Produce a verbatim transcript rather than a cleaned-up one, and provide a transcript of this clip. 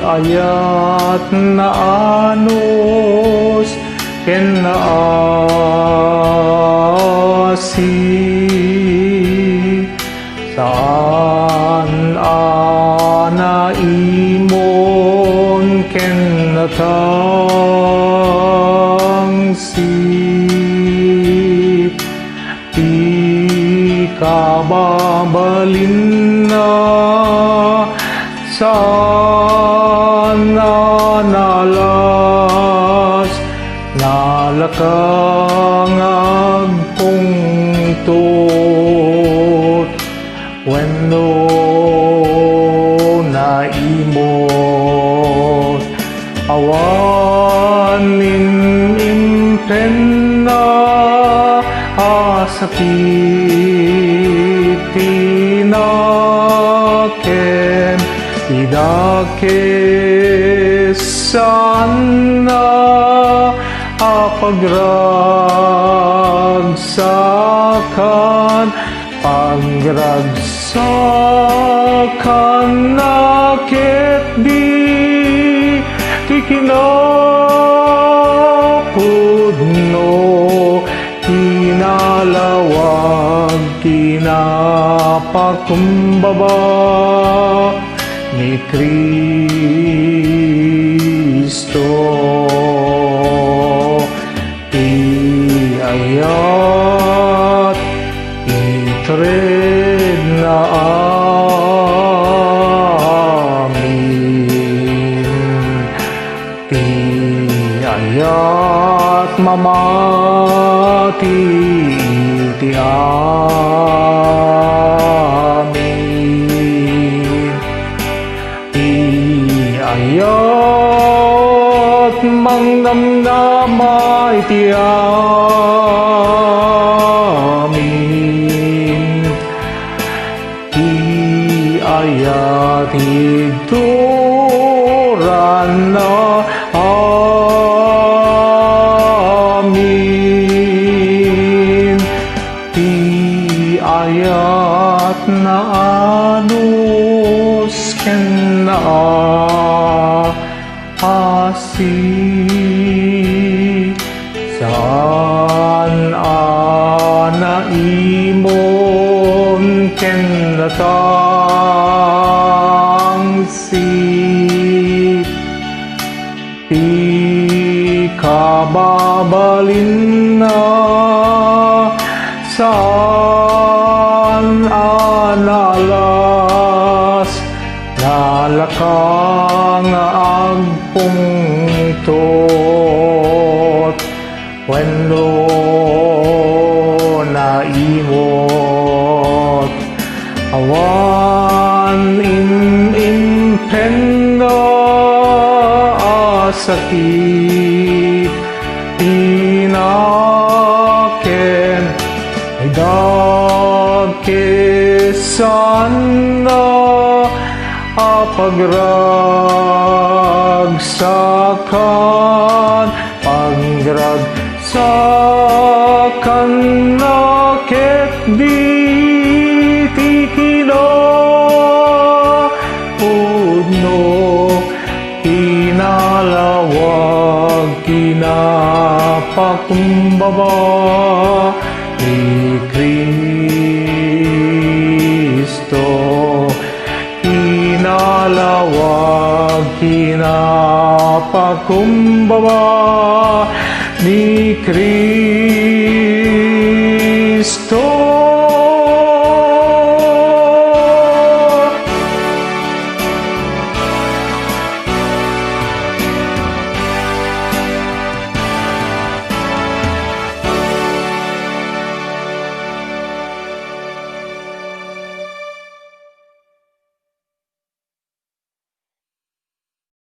ayat naanus ken naasi. Saan a naimon ken natangsit ti kababalinna. Saan a nalas, nalaka nga agpungtot wenno naimot. Awan impenna a sakit ti nakem, ti dakes saanna a pagragsakan, pagragsakanna ketdi ti kinapudno, kinalawag, kinapakumbaba ni Cristo. Ti ayat itredna amin. Ti ayat mamati iti amin. Ti ayat mangnamnama iti amin. Ti ayat igturanna amin. Ti ayat naanus ken naasi. Saan a naimon ken natangsit ti kababalinna. Saan a nalas, nalaka nga agpungtot wenno naimot. Awan im-, impenna a sakit ti nakem, dakes saanna a pagragsakan, pagragsakanna ketdi ti kinapudno, kinalawag, kinapakumbaba ni Cristo. Kinalawag, kinapakumbaba ni Cristo.